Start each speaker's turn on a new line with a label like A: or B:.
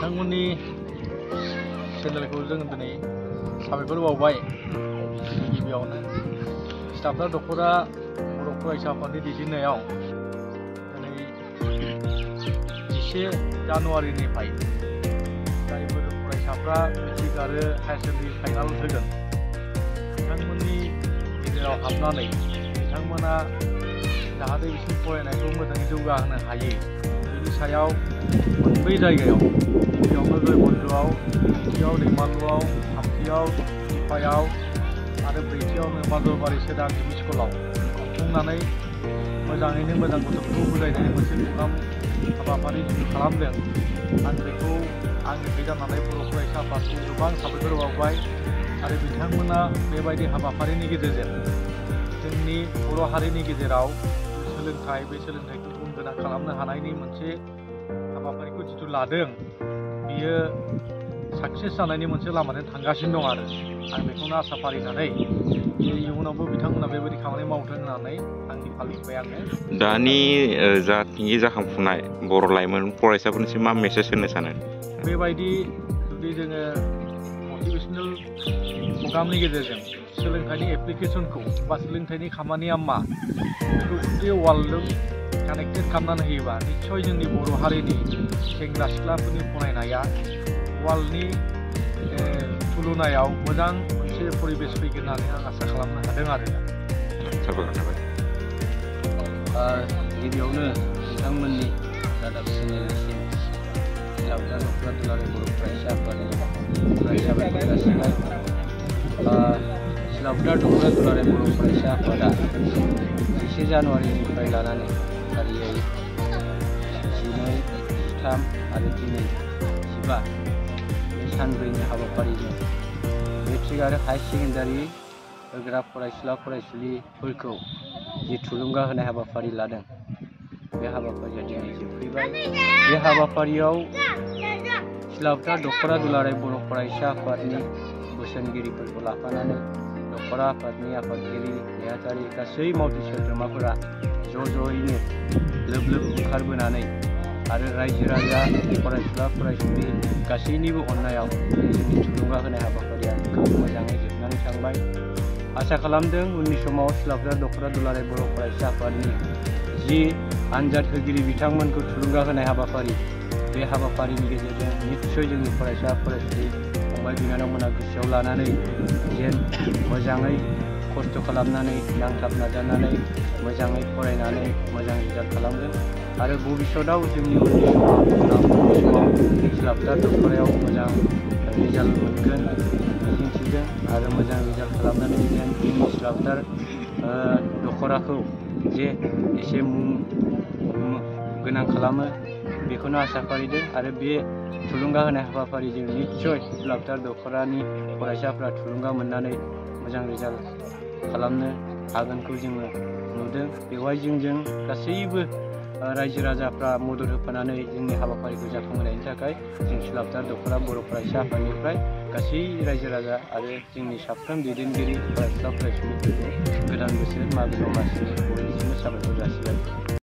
A: बिथांमोननि चेनेलखौ जों दिनै साबायखर बावबाय। गिबियावनो स्टाफरा दखरा बर' फरायसा आफादनि दैदेननायाव दिनै 10 जानुवारिनिफ्राय जायफोर फरायसाफ्रा मेट्रिक आरो हायार सेकेन्डारि फाइनाल होगोन बिथांमोननि गेजेराव हाबनानै बिथांमोना जाहाथे बिसोरनि फरायनायखौ मोजाङै जौगाहोनो हायो बेनि सायाव मोनब्रै जायगायाव गिबियावनो जयबन्दुआव, नैथियाव दैमालुआव, थामथियाव दिफायाव आरो ब्रैथियावनो माजलबारि सेदा एमइ स्कुलाव खुंनानै मोजाङैनो मोजां गथ'फोरखौ बुजायनानै मोनसे प्रग्राम हाबाफारि खालामदों। आं बेखौ आंनिफ्राय जानानै बर' फरायसा आफादखौ गोबां साबायखर बावबाय आरो बिथांमोना बेबायदि हाबाफारिनि गेजेरजों जोंनि बर' हारिनि गेजेराव सोलोंथाइ बे सोलोंथाइखौ गुन गोनां खालामनो हानायनि मोनसे हाबाफारिखौ जिथु लादों बियो साक्सेस जानायनि मोनसे लामाजों थांगासिनो दं आरो आं बेखौनो आसा फारिनानै इयुनावबो बिथांमोना बेबायदि खामानि मावथों होननानै आंनि फालिबाय आङो।
B: दानि जाखिनि जाखांफुनाय बर' लाइमोन फरायसाफोरनिसिम मा मेसेज होनो सानो? बेबायदि
A: जुदि जोङो मटिभेसनेल प्रग्रामनि गेजेरजों सोलोंथाइनि एप्लिकेसनखौ बा सोलोंथाइनि खामानिया मा बेखौ जुदि वार्ल्डजों कानेक्टेड खालामनानै होयोबा निस्सय जोंनि बर' हारिनि सेंग्रा सिख्लाफोरनि फरायनाया वार्ल्डनि तुलनायाव मोजां मोनसे परिबेस फैगोन होननानै आं आसा खालामनो हादों आरो।
C: गिबियावनो बिथांमोननि रादाब चेनेलसिम लावजा दखरा दुलाराय बर' फरायसा आफादनि साबायखर जासिबाय। लावजा दखरा दुलाराय बर' फरायसा आफादा 10 जानुवारिनिफ्राय लानानै फारियै 12, 13 आरो दिनै 15 बे सानब्रैनि हाबाफारिजों मेट्रिक आरो हायार सेकेन्डारि होग्रा फरायसुला फरायसुलिफोरखौ जि थुलुंगा होनाय हाबाफारि लादों बे हाबाफारिया दिनै जोबफैबाय। बे हाबाफारियाव लावजा दखरा दुलाराय बर' फरायसा आफादनि बोसोनगिरिफोरखौ लाफानानै दखरा आफादनि आफादगिरि नेहाथारि गासै मावथि सोद्रोमाफोरा ज'यैनो लोब लोब ओंखारबोनानै आरो रायजो राजा फरायसुला फरायसुलि गासैनिबो अननायाव जोंनि थुलुंगा होनाय हाबाफारिया खोब मोजाङै जोबनानै थांबाय। आसा खालामदों उननि समाव लावजा दखरा दुलाराय बर' फरायसा आफादनि जि आनजाद होगिरि बिथांमोनखौ थुलुंगा होनाय हाबाफारि बे हाबाफारिनि गेजेरजों निस्सय जोंनि फरायसा फरायसुलि फंबाय बिनानावमोना गोसोआव लानानै जेन मोजाङै खस्थ' खालामनानै नांथाब नाजानानै मोजाङै फरायनानै मोजां रिजाल्ट खालामगोन आरो भबिष्यतआव जोंनि उननि समाव लावजा दखरायाव मोजां रिजाल्ट मोनगोन मिजिंथिदों आरो मोजां रिजाल्ट खालामनानै जेन जोंनि लावजा दखराखौ जे एसे मुं गोनां खालामो बेखौनो आसा फारिदों आरो बे थुलुंगा होनाय हाबाफारिजों निस्सय लावजा दखरानि फरायसाफ्रा थुलुंगा मोननानै मोजां रिजाल्ट खालामनो हागोनखौ जोङो नुदों। बेवहाय जोंजों गासैबो रायजो राजाफ्रा मदद होफानानै जोंनि हाबाफारिखौ जाफुंहोनायनि थाखाय जों लावजा दखरा बर' फरायसा आफादनिफ्राय गासै रायजो राजा आरो जोंनि साफ्रोम दैदेनगिरि फरायसुला फरायसुलिफोरखौ गोदान बोसोर मागो दमासिनि बयनिसिमबो साबायखर जासिबाय।